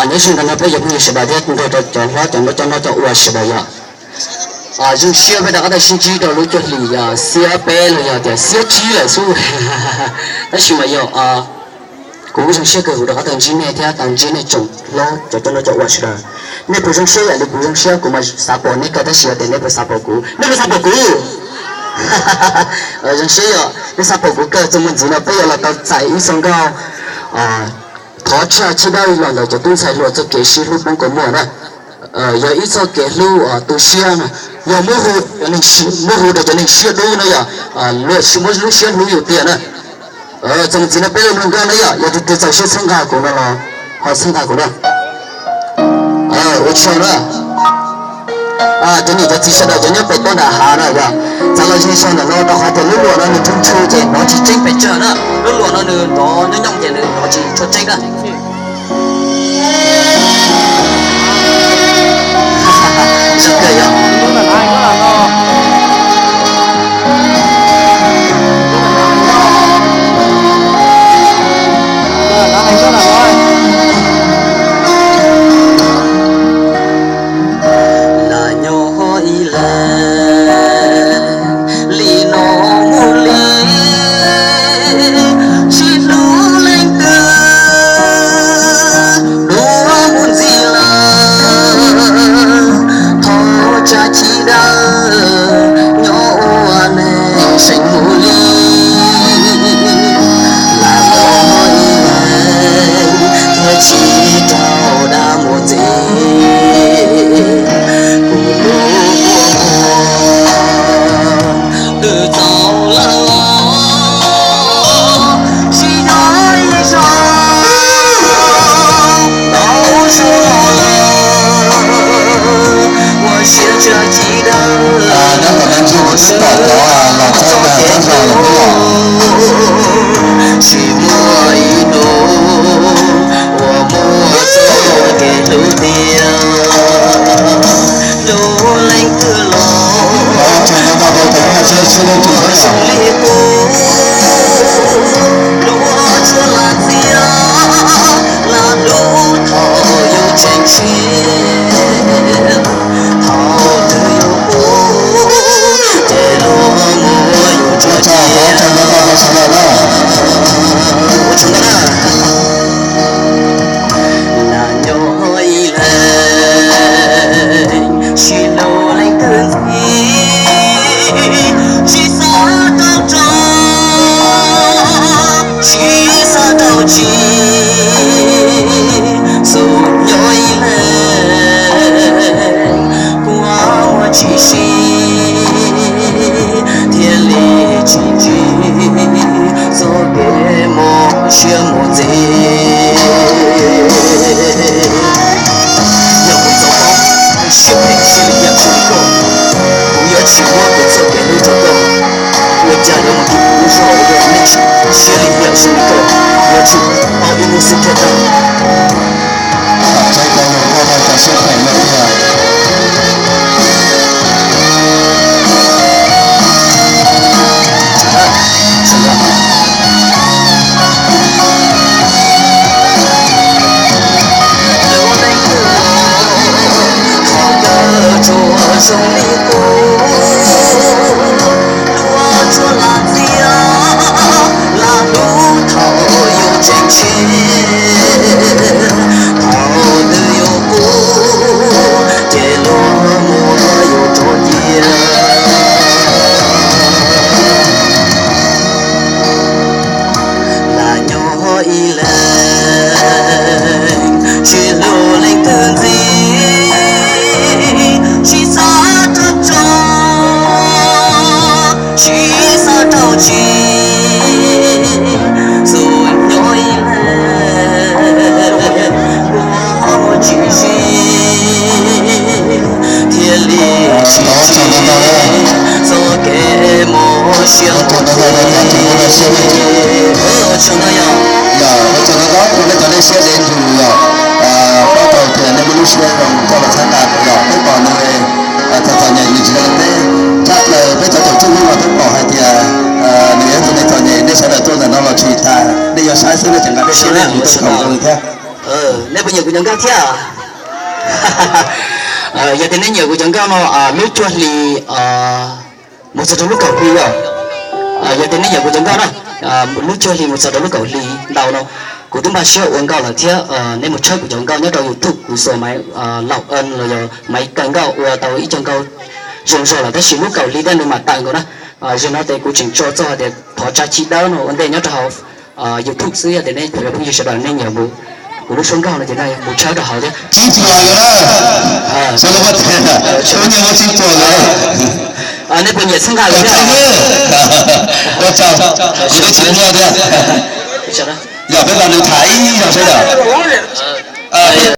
Nyob zoo ntawm no peb cov phooj ywg sawv daws thiab nrog rau cov hlob cov nraug coj noj coj ua sawv daws yom. Zoo siab peb rov qab tau sib ntsib rau lub cuaj hlis yog xiab peb los yog tias xiab tsib lawm xwb. Tab sis mas yog kuv zoo siab kawg kuv rov qab tau ntsib nej thiab tau ntsib nej tsoom hlob cov coj noj coj ua sawv daws. Nej puas zoo siab yam li kuv zoo siab? Kuv mas xav pom nej kawg tab sis yog tias nej puas xav pom kuv, nej puas xav pom kuv? Zoo siab yog nej xav pom kuv kawg. Txuas mus ntxiv no peb yuav los tau txais ib txoj nkauj thov tshaj chiab dawb los ntawm cov tub ntxhais hluas txoj kev sib hlub poob kua muag na. Yog ib txoj kev hlub tu siab na, yog muab hu rau cov neeg siab dub na yom, luag tsis muab lub siab hlub yus tiag na. Txuas mus ntxiv no peb yuav mloog nkauj na yom, yog tus twg txaus siab txhawb nqa kuv no los ho txhawb nqa kuv na. Ua tsaug na. Cov niam cov txiv sawv daws cov nyob pem toj nram hav na yog, txav los ze zog ntawm no rau qhov tias lub luam no nws tshu tshu ces nrov tsis tseeb pes tsawg na. Lub luam no nws nrov nyob nyob ces nws nrov tsis tshua tseeb na. Lam nyob ib leeg li no mus li, tsis hlub leej twg dua mus ntxiv lawm. Thov tsa chiab dawb nyob ua neej seem mus li. Lam nyob ib leeg thiaj tsis raug dag mus ntxiv. Kuv lub kua muag twb txaus lawm los tsis yog ib zaug, ntau zaug los lawm. Ua siab tsa chiab dawb nyob ua neej seem mus li. Tsis muaj ib hnub uas muaj txoj kev hlub tiag dua leej twg los zoo li kuv. Luag tsuas lam txiaj lam hlub thaum yus tseem tshiab, thaum twg yuav pub ces luag muab yus tso cia. Lam nyob ib leeg tsis hlub leej twg ntxiv, tsis xav rau rog, tsis xav rau tsis, xub nyob ib leeg kuv ua tsis sib, thiaj li tsis ntsib txoj kev mob siab mus ntxiv. Yog kuv txoj paub siab phem siab lim hiam zoo li koj, kuv yuav tsis muab kuv txoj kev hlub rau koj. Ua cas yuav mus tu kuv lub zog uas yog neeg siab lim hiam zoo li koj, yuav tsum tau ib hnub xwb thiaj tag. Tsuas zoo li kuv, luag tsuas lam txiaj lam hlub thaum yus tseem tshiab, thaum twg yuav pub ces luag muab yus tso cia. Lam nyob ib leeg tsis hlub leej twg ntxiv, tsis xav rau rog, tsis xav rau tsis, xub nyob ib leeg ua tsis sib, thiaj li tsis ntsib txoj kev mob siab mus ntxiv. Ua tsaug ntau yog. xwb no ces nqa peb siab neb kuv tau kaum zoo thiab. Nej puas nyiam kuv cov nkauj thiab? Yog tias nej nyiam kuv cov nkauj no, lub cuaj hli mus txog rau lub kaum hli os. Yog tias nej nyiam kuv cov nkauj na, lub cuaj hli mus txog rau lub kaum hli ntau no, kuv twb npaj siab ua nkauj lawm thiab. Nej mus tshawb kuv cov nkauj nyob rau YouTube, kuv xuas maiv laum los yog maiv kaw nkauj ua tau ib co nkauj zoo zog lawm, tab sis lub kaum hli tej nws mam tawm nkaus na. Zaum no ces kuv tseem tso txog hais tias thov tsa chim dawb no ua ntej nyob rau hauv YouTube xwb. Yog tias nej cov phooj ywg sawv daws nej nyiam mus kuv lub suab nkauj no ces nej mus tshawb rau hauv thiab. Tsib puas lawm na. Sawv daws ua tias, ua nyiaj muab tsib puas lawm. Nej puas nyiam txhawb nqa kuv thiab? Ua tsaug, kuv twb tsis muaj thiab. Yog peb los nws tham ib zaug sawv daws.